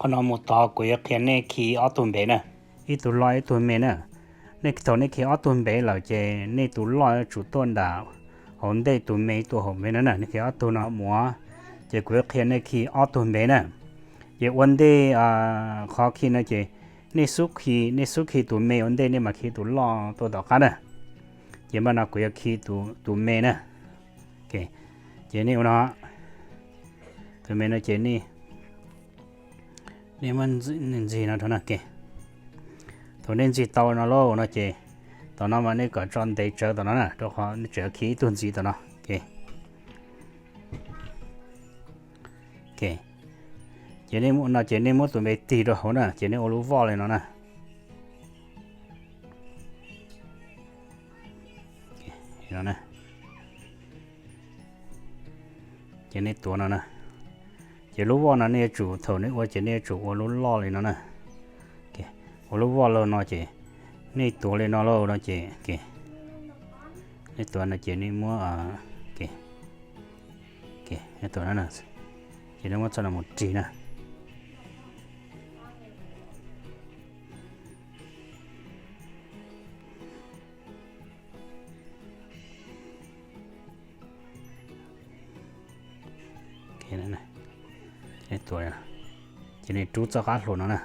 Qhov no mus tod kuv yuav qhia nej khi ob tug npe na, ib tug loj ib tug me na. Nej thaum nej khi ob tug npe lawm ces nej tus loj yuav tsum tuaj nram hauv ntej, tus me tuaj hauv npe no na. Nej khi ob tug no mus, ces kuv yuav qhia nej khi ob tug npe na. Ces ua ntej qhov khi no ces nej xub khi, nej xub khi tus me ua ntej, nej mam khi tus loj tuaj tom qab na. Ces npaj no kuv yuav khi tus me na. Ces nej ua no, tus me no ces nej muab ntxig no rau na. Thaum nej ntxig tau no lauj no ces tom no mas nej kom tso ntev tsawv tom no na, rau qhov nej tseem khi ib tug ntxiv tom no. Ces no ces nej muab tus npe tig rau hauv na, ces nej ua lub voj li no na. Ces nej tuav no na. Ces lub voj no nej yuav tsum, thaum nej ua ces nej yuav tsum ua lub loj li no na. Ua lub voj lauj no ces nej tuav li no lauj no ces, nej tuav no ces nej muab, ces nej muab txoj no mus rig na. Tuav, ces nej rub txoj qab hlua no na.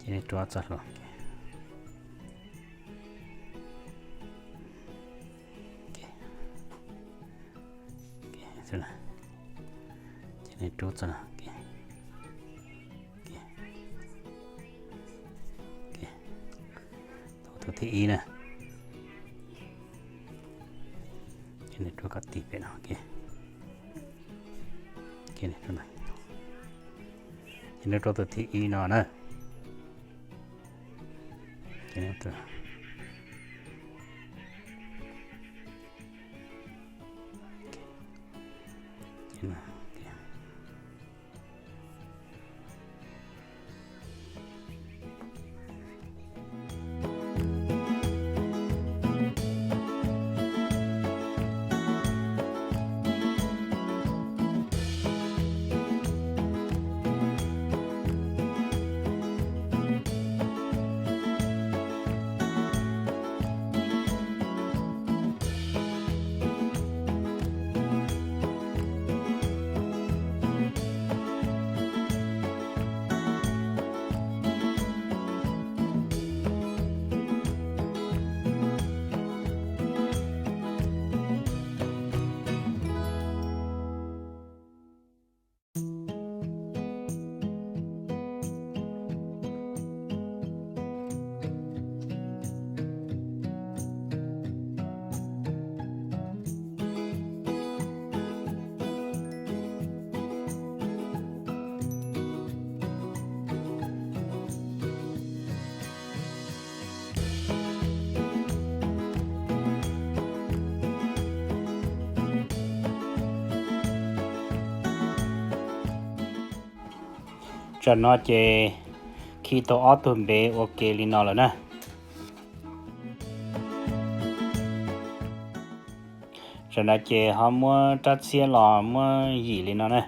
Ces nej rub txoj hlua, ces nej rub txoj, tus thib ib na, ces nej rub kom tig pem no, ces nej rub tus thib ib no na. Tsam no ces khi tau ob tug npe ua ke li no lawm na. Tsam no ces ho muab rab txhiab los muab yim li no na.